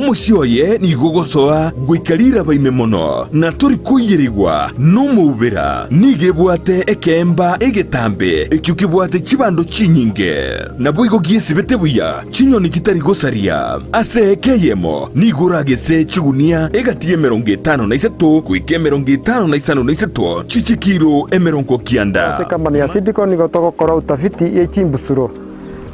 Omosie oye nigo ogosoa goika riraba ime mono, na tori koiyerigwa nomoubera. Nigo ebwate ekeemba egetambe ekio kebwate chibando chinyinge. Naboigo giesibete buya chinyoni chitari gosaria. Ase eka eyemo nigo oragese chigunia egati y'emerongo 53 goika 55 na chichikiro 90. Ase ekampani ya Seedco nigo togokora utafiti ye chimbusuro.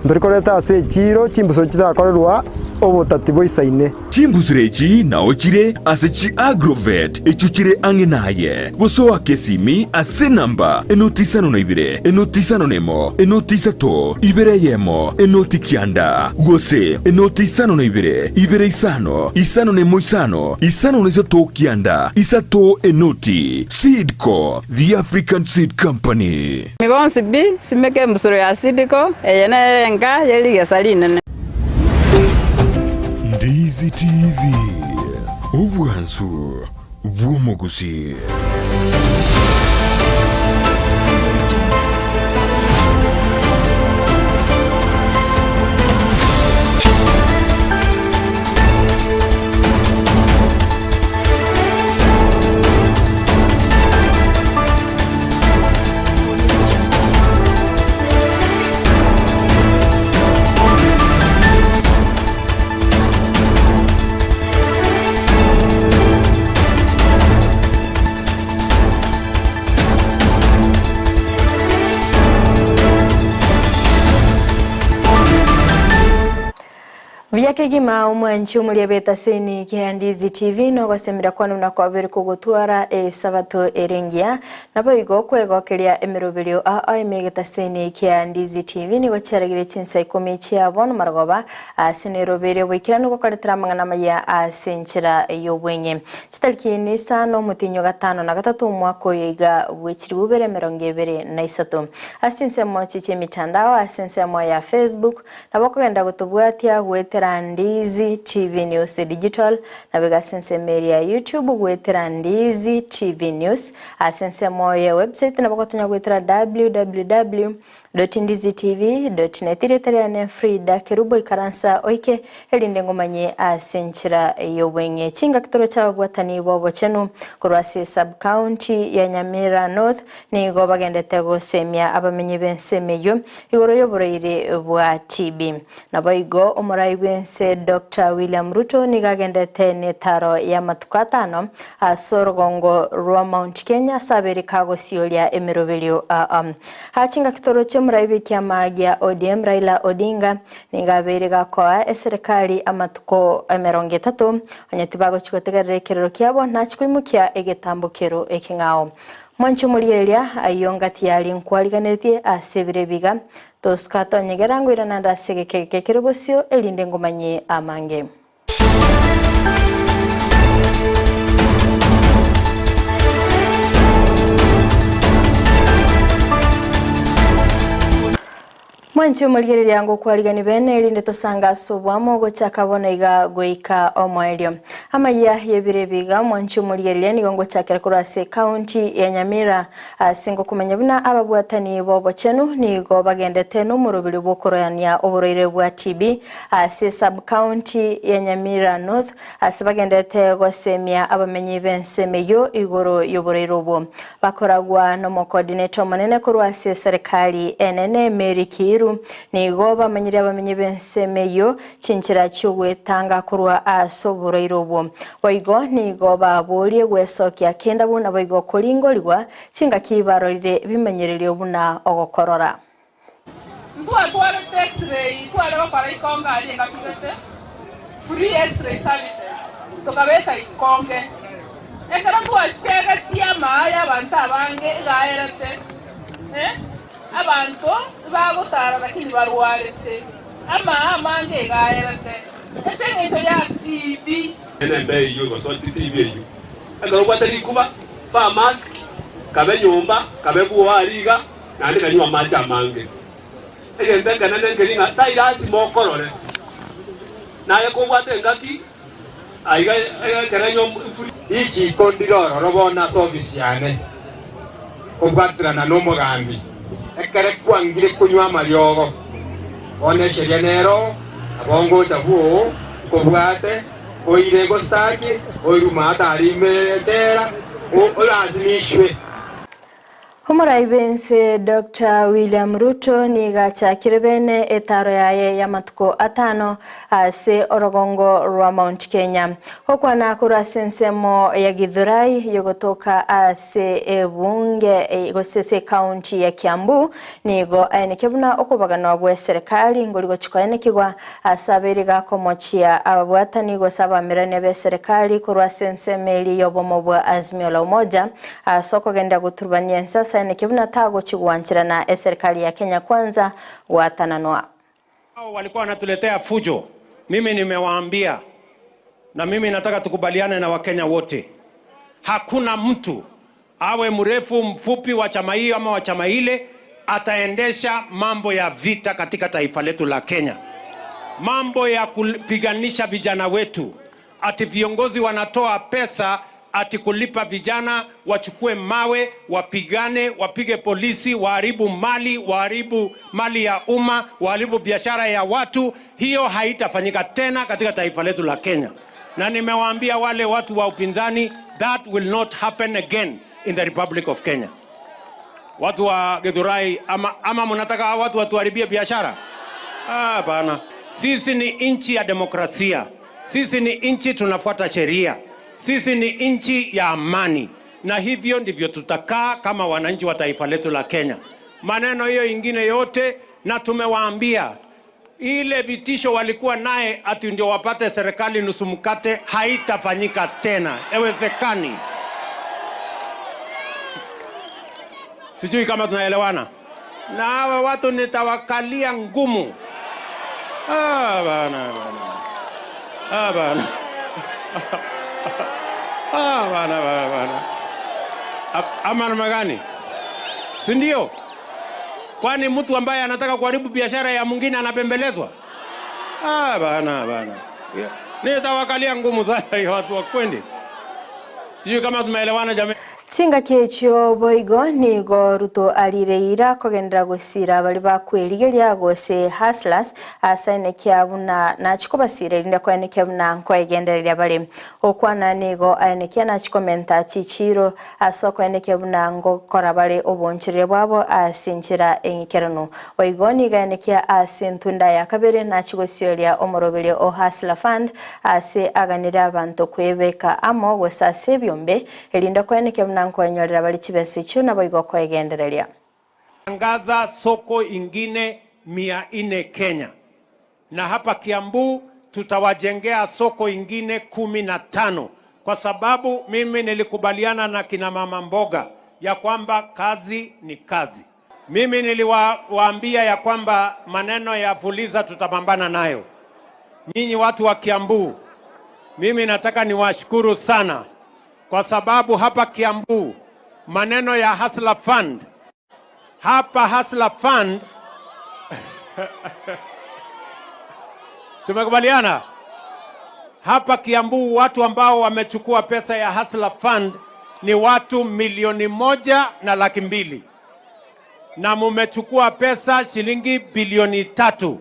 Ntori koreta ase echiiro chimbusuro chitakorerwa obotati boisaine. Chimbusuro echi nao chire ase chi Agrovet echio chire ang'e naye. Gose oake esimi ase enamba enoti isano na ibere, enoti isano na emo, enoti isato, ibere eyemo, enoti kianda, gose enoti isano na ibere, ibere isano, isano na emo isano, isano na isato kianda, isato enoti. Seedco, the African Seed Company. Inwe bonsi pi, simeka embusuro ya Sidiko, eye nere enka ye rigesa rinene. Ndizi TV, obwansu bw'omogusii. Buya kegima omwanchi omoria b'etaseni kia Ndizi TV nogosemera kwane buna kwabere kogotwara esabato ere engiya. Naboigo kwegokeria emeroberio ao ime egetaseni kia Ndizi TV nigo chiaragire chinsa ikomi chia bono marogoba ase neroberio boikeranu gokoretera amang'ana amaya ase enchera y'obweng'e. Chitariki nisano omotienyi o gatano na gatato omwaka oyo iga bwe chilifu bibere emerongo ebere na isato. Ase chinsemo echi chi'emitandao ase ensemo ya Facebook, Nabo okogenda gotobwatia goetera Ndizi TV News Digital, nabo iga ase ensemo eria ya YouTube goetera Ndizi TV News, ase ensemo ye website nabo ogotonya goetera www.ndizitv.net. Erieta riane Frida Kerubo, ikaransa oike erinde ngomanye ase enchera y'obweng'e. Chingaki toroche ababwatani b'obochenu korwa ase sub-county ya Nyamira North Nigo bagendete gosemia abamenyi b'ensemo eyio igoro y'oborwaire bwa TB. Naboigo omorai bw'ense Doctor William Ruto nigo agendete netaro y'amatuko atano ase orogongo rwa Mount Kenya ase abere kagosioria emeroberio aa. Aa chingaki toroche omorai bw'ekiama gia ODM Raila Odinga nigo abeire gakoa eserekari amatuko 30 onye tibagochi gotegerera ekerero kiabo nachi koimokia egetambo kero ekeng'ao. Mwanche omorigereria ayio ngati yaria nkwariganeretie ase ebiro ebi iga, tosuka tonyegera ngoirana ande ase egeka eke kere bosio, erinde ngomanyie amange. Mwanche omorigereria ngokwarigani bene, erinde tosange ase oboamo gochaka bono iga goika omoerio. Amayia y'ebiro ebi iga, mwanche omorigereria nigo ngochakera korwa ase ecounty ya Nyamira, ase ngokomanya buna ababwatani b'obochenu nigo bagendete nomoroberio bw'okorwania oborwaire bwa TB ase sub-county ya Nyamira North ase bagenderete gosemia abamenyi b'ensemo eyio igoro y'oborwaire obwo. Bakoragwa nomocoordinator omonene korwa ase eserekari enene Mary Kiiru nigo bamanyire abamenyi b'ensemo eyio chinchera chi'ogwetanga korwa ase oborwaire obwo. Boigo nigo baborie gwesokia kenda buna boigo koringorigwa chingaki barorire ebimanyererio buna ogokorora. Ntwatwarete x-ray tware gokora ikonge aria engaki gete, free x-ray services, tokabeka ikonge. Ekero twachegetie amaa y'abanto abange iga aerete, eh, abanto ibagotara lakini barwarete, amaa amange iga aerete ase eng'encho ya TB. Enembe eyio gose TB eyio, ekero obwate rikuba, vaa mask, kabe nyomba, kabe bwoa aria iga. Naende kanywe amache amange. Egento ekenene nkeri ng'a tai lasima okorore. Naye kobwate engaki aiga ekero enye. Richiiko ndire ororo bono ase ofisi yane, kobwaterana nomogambi, ekere kwangire konywa amariogo. Bono esheria nero, nabo ngocha bwoo, nkobwate. Oire gositaki, oirwe maatari ime echela, olasimishwe. Omorai bw'ense Doctor William Ruto nigo achakire bene etaro yaye y'amatuko atano ase orogongo rwa Mount Kenya. Gokwana korwa ase ensemo ya Githurai yogotoka ase ebunge gose ase ekaunti ya Kiambu nigo aenekia buna okobaganwa gwe serikali ngori gochi koenekigwa ase abeire gakomochia ababwatani gose abamerania be serikali korwa ase ensemo eria y'obomo bwa Azimio la Umoja Ase okogenda goturubania ense ase aeneke buna tagochi gwancherana eserikali ya Kenya Kwanza gwatananwa. Hao walikuwa wanatuletea fujo. Mimi nimewaambia, na mimi nataka tukubaliane na Wakenya wote, hakuna mtu awe mrefu mfupi wa chama hiyo ama wa chama ile ataendesha mambo ya vita katika taifa letu la Kenya, mambo ya kupiganisha vijana wetu, ati viongozi wanatoa pesa ati kulipa vijana wachukue mawe wapigane, wapige polisi, waharibu mali, waharibu mali ya umma, waharibu biashara ya watu. Hiyo haitafanyika tena katika taifa letu la Kenya, na nimewaambia wale watu wa upinzani, that will not happen again in the Republic of Kenya. Watu wa Githurai, ama, ama mnataka hawa watu watuharibie biashara? Ah, Hapana, sisi ni nchi ya demokrasia, sisi ni nchi tunafuata sheria, sisi ni nchi ya amani, na hivyo ndivyo tutakaa kama wananchi wa taifa letu la Kenya. Maneno hiyo ingine yote, na tumewaambia ile vitisho walikuwa naye ati ndio wapate serikali nusu mkate, haitafanyika tena, haiwezekani. Sijui kama tunaelewana. Na hawa watu nitawakalia ngumu. Ah, bana, bana. Ah, bana. Ah, bana, bana, bana. Ama namna gani? Si ndio? Kwani mtu ambaye anataka kuharibu biashara ya mwingine anapembelezwa? Ah, bana, bana. Yeah. Nitawakalia ngumu sana hiyo watu wa kwendi. Sijui kama tumeelewana jamii. Chingaki echio boigo nigo Ruto arireira kogendera gosira bari bakwerigeria gose hustlers ase aenekia buna nachikobasira erinde koenekia buna nkoegendereria bare. Okwana nigo aenekia nachikomenta chichiro ase okoenekia buna ngokora bare obonchereria bwabo ase enchera eng'ikeranu. Boigo nigo aenekia ase entunda ya kabere nachigosioria omoroberio o Hustler Fund ase aganire abanto kwebeka amo gose ase ebiombe erinde koenekia buna nkoenyorera bare chibesa echio naboigo koegendereria. Tangaza soko ingine 400 Kenya, na hapa Kiambu tutawajengea soko ingine 15 kwa sababu mimi nilikubaliana na kina mama mboga ya kwamba kazi ni kazi. Mimi niliwaambia ya kwamba maneno ya Fuliza tutapambana nayo. Nyinyi watu wa Kiambu, mimi nataka niwashukuru sana kwa sababu hapa Kiambu maneno ya Hustler Fund, hapa Hustler Fund tumekubaliana hapa Kiambu watu ambao wamechukua pesa ya Hustler Fund ni watu 1,200,000 na mumechukua pesa shilingi bilioni 3.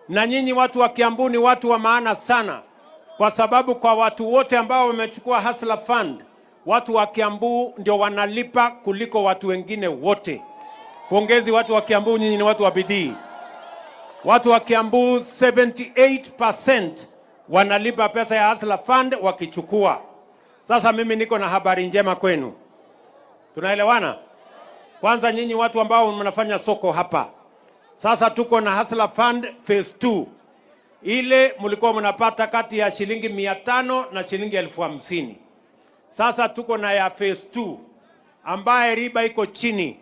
Na nyinyi watu wa Kiambu ni watu wa maana sana, kwa sababu kwa watu wote ambao wamechukua Hustler Fund, watu wa Kiambu ndio wanalipa kuliko watu wengine wote. Pongezi watu wa Kiambu, nyinyi ni watu wa bidii. Watu wa Kiambu 78% wanalipa pesa ya Hustler Fund wakichukua. Sasa mimi niko na habari njema kwenu. Tunaelewana? Kwanza nyinyi watu ambao mnafanya soko hapa. Sasa tuko na Hustler Fund phase 2. Ile mlikuwa mnapata kati ya shilingi 500 na shilingi 50,000. Sasa tuko na ya phase 2 ambaye riba iko chini.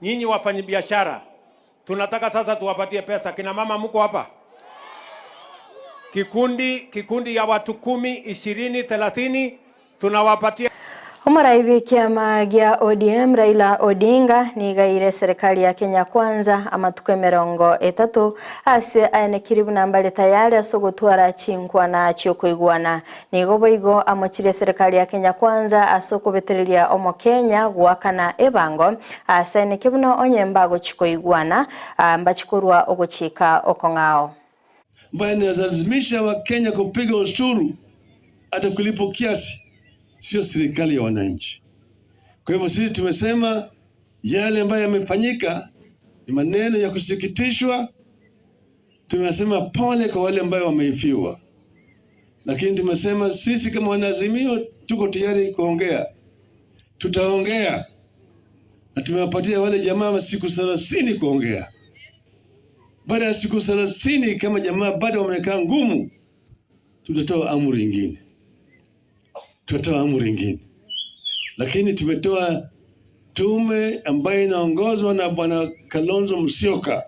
Nyinyi wafanyabiashara, tunataka sasa tuwapatie pesa. Kina mama mko hapa? Kikundi ya watu 10, 20, 30 tunawapatia Omorai bw'ekiama gia ODM Raila Odinga nigaire serikali ya Kenya Kwanza amatuko 30 ase aenekiri buna mbare tayari ase ogotwara chinkwana chiokoigwana. Nigo boigo amochirie serikali ya Kenya Kwanza ase okobetereria omokenya goakana ebango ase aeneke buna onye mbagochikoigwana mbachikorwa ogochika okong'ao. ambayo inalazimisha Wakenya kupiga ushuru hata kulipo kiasi, sio serikali ya wananchi. Kwa hivyo sisi tumesema yale ambayo yamefanyika ni maneno ya kusikitishwa. Tumesema pole kwa wale ambayo wameifiwa, lakini tumesema sisi kama wanaazimio tuko tayari kuongea, tutaongea na tumewapatia wale jamaa siku 30 kuongea. Baada ya siku 30 kama jamaa bado wamekaa ngumu, tutatoa amri nyingine, tutatoa amri nyingine. Lakini tumetoa tume ambayo inaongozwa na Bwana Kalonzo Musyoka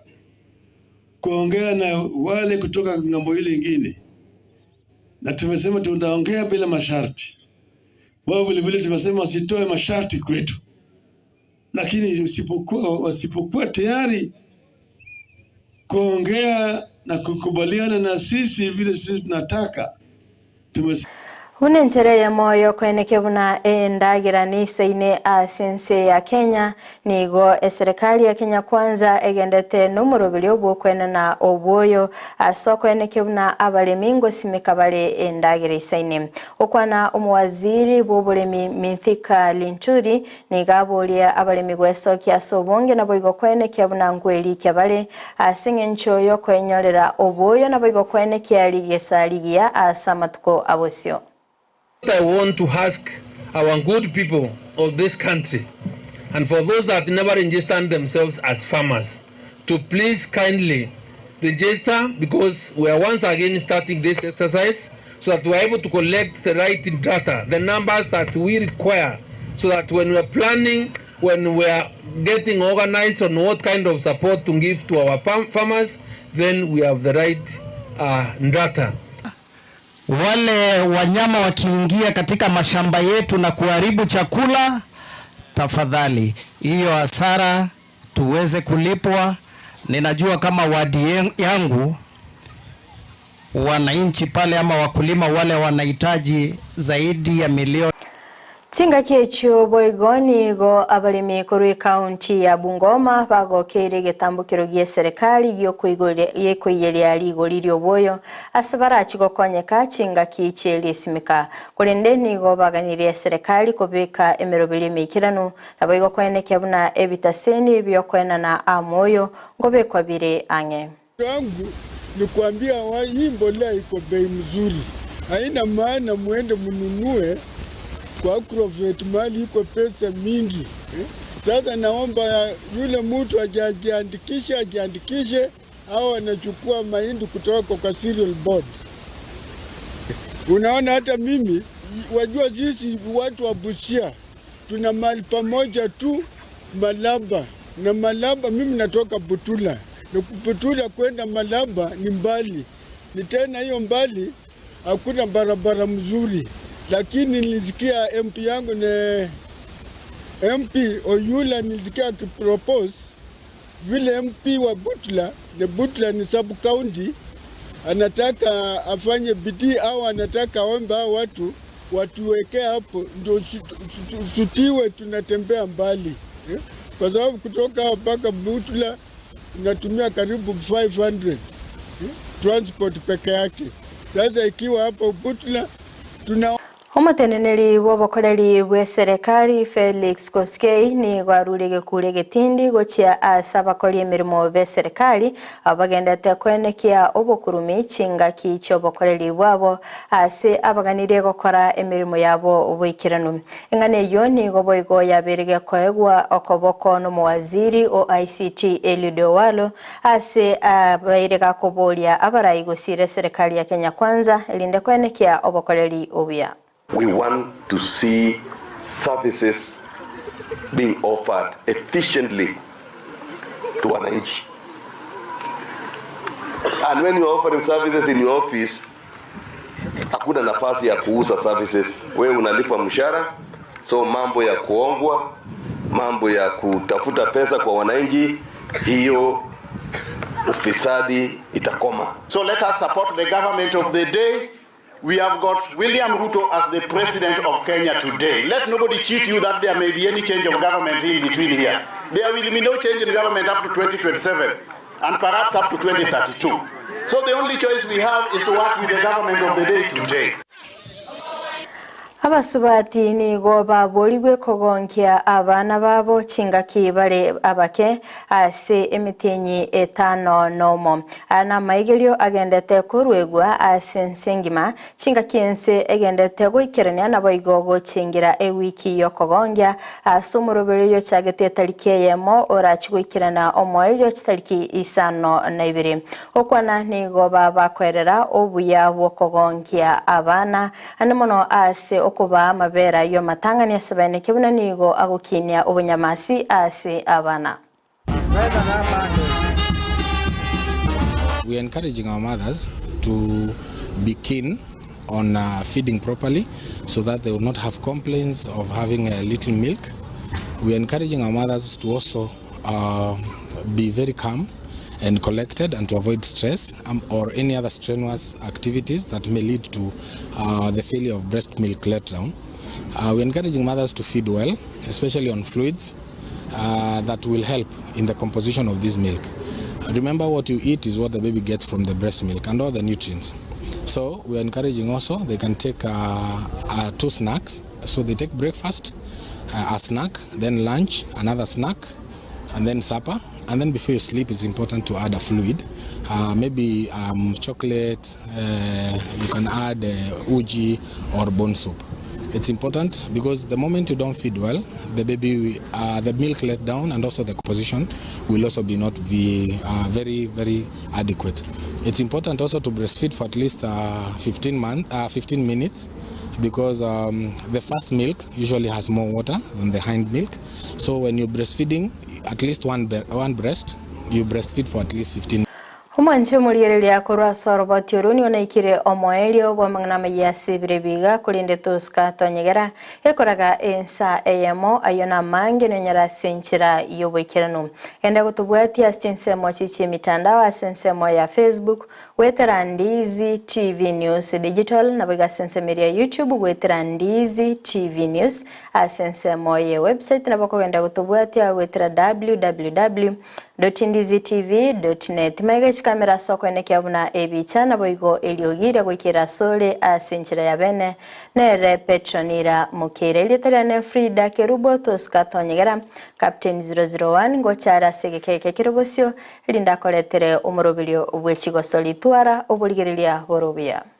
kuongea na wale kutoka ng'ambo ile nyingine, na tumesema tutaongea bila masharti. Wao vile vile tumesema wasitoe masharti kwetu, lakini wasipokuwa tayari kuongea na kukubaliana na sisi vile sisi tunataka tumes Buna enchera eyemo yokoeneke buna endagira niisaine ase ense ya Kenya nigo eserikali ya Kenya Kwanza egendete nomoroberi obwokwenana obwoyo ase okoeneke buna abaremi ngosimeka bare endagira isaine. Okwana omowaziri bwa oboremi Mithika Linturi nigo aboria abaremi gwesokia ase obonge nabo igo koenekia buna nkoerikia bare ase eng'encho yokoenyorera oboyo nabo igo koenekia rigesa rigiya ase amatuko abosio. I want to ask our good people of this country, and for those that never registered themselves as farmers, to please kindly register, because we are once again starting this exercise so that we are able to collect the right data, the numbers that we require, so that when we are planning, when we are getting organized on what kind of support to give to our farmers, then we have the right data. Wale wanyama wakiingia katika mashamba yetu na kuharibu chakula, tafadhali hiyo hasara tuweze kulipwa. Ninajua kama wadi yangu wananchi pale ama wakulima wale wanahitaji zaidi ya milioni Chingaki echio boigo nigo abaremi korwa ekaunti ya Bungoma bagokeire egetambokero gia eserikali giokoiyeria rigori ria oboyo ase barachi gokonyeka chingaki chi'erisimeka korende nigo baganirie eserikali kobeka emeroberi emeikeranu nabo igo koenekia buna ebitaseni biokoenana amoyo ngobekwa bire ang'e. Wangu ni kuambia hii mbolea iko bei mzuri, haina maana muende mnunue kwa Agrovet mali iko pesa mingi eh? Sasa naomba yule mtu ajiandikishe ajiandikishe, au anachukua mahindi kutoka kwa cereal board. Unaona, hata mimi wajua, sisi watu wa Busia tuna mali pamoja tu Malaba na Malaba, mimi natoka Butula na Butula kwenda Malaba ni mbali, ni tena hiyo mbali hakuna barabara mzuri, lakini nilisikia MP yangu ne MP Oyula, nilisikia akipropose vile MP wa Butula, ne Butula ni sub county, anataka afanye bidii au anataka aombe hao watu watuwekee hapo ndio sutiwe tunatembea mbali eh? Kwa sababu kutoka mpaka Butula unatumia karibu 500 eh? Transport peke yake. Sasa ikiwa hapo Butula tuna Omoteneneri bwa obokoreri bwa eserikali Felix Koskei nigo arure gekure getindi gochia ase abakori emirimo be eserikali abagendete koenekia obokurumi chingaki chia obokoreri bwabo ase abaganirie gokora emirimo yabo oboikeranu. Eng'ana eywo nigo boigo yabeire gekoegwa okoboko nomowaziri o ICT Eliud Owalo ase abaire gakoboria abarai gosira eserikali ya Kenya Kwanza erinde koenekia obokoreri obuya. We want to see services being offered efficiently to wananchi. And when you're offering services in your office, hakuna nafasi ya kuuza services. Wewe unalipwa mshahara, so mambo ya kuongwa, mambo ya kutafuta pesa kwa wananchi, hiyo ufisadi itakoma. So let us support the government of the day. We have got William Ruto as the president of Kenya today. Let nobody cheat you that there may be any change of government in between here. There will be no change in government up to 2027 and perhaps up to 2032. So the only choice we have is to work with the government of the day today. Abasubati nigo baborigwe kogonkia abana babo chingaki bare abake ase emitienyi etano nomo. Aya namaigerio agendete koruegwa ase ense engima, chingaki ense egendete goikerania naboigo gochengira ewiki y'okogongia ase omoroberio oyochagete etariki eyemo orachie goikerana omoerio chitariki isano na ibere. Gokwana nigo babakoerera obuya bw'okogonkia abana, ande mono ase okobaa amabera y'omatang'ani ase baeneke buna nigo agokinia obonyamasi ase abana. We are encouraging our mothers to be keen on feeding properly so that they will not have complaints of having a little milk. We are encouraging our mothers to also uh, be very calm and collected and to avoid stress um, or any other strenuous activities that may lead to uh, the failure of breast milk letdown. Uh, we're encouraging mothers to feed well, especially on fluids uh, that will help in the composition of this milk. Remember, what you eat is what the baby gets from the breast milk and all the nutrients. So we're encouraging also they can take uh, uh, two snacks. So they take breakfast, uh, a snack, then lunch, another snack, and then supper. And then before you sleep, it's important to add a fluid, uh, maybe um, chocolate, uh, you can add uh, uji or bone soup. It's important because the moment you don't feed well, the baby, uh, the milk let down and also the composition will also be not be uh, very, very adequate. It's important also to breastfeed for at least uh, 15, month, uh, 15 minutes because um, the first milk usually has more water than the hind milk. So when you're breastfeeding, at least one, one breast, you breastfeed for at least 15 Omwanche omoriereria korwa ase oroboti oro nigo naikire omoerio bw'amang'ana amaya ase ebire biga korende tosika tonyegera ekoraga ensa eyemo ayio namange nonyora ase enchera y'oboikeranu. Genda gotobwatia ase chinsemo chi chi'emitandao ase ensemo ya Facebook goetera Ndiizi TV News Digital naboigo ase ensemo eria ya YouTube goetera Ndiizi TV News ase ensemo ye website nabo okogenda gotobwatia goetera www .ndizitv.net Maiga chikamera ase okoenekia buna ebicha naboigo eriogi riagoikera asore ase enchera ya bene nere Petronira Mokeira erieta riane Frida Kerubo Tosika Tonyegera Captain 001 ngocha are ase egeka eke kere bosio erinde akoretere omoroberio bwe chigosori twara oborigereria bore obuya.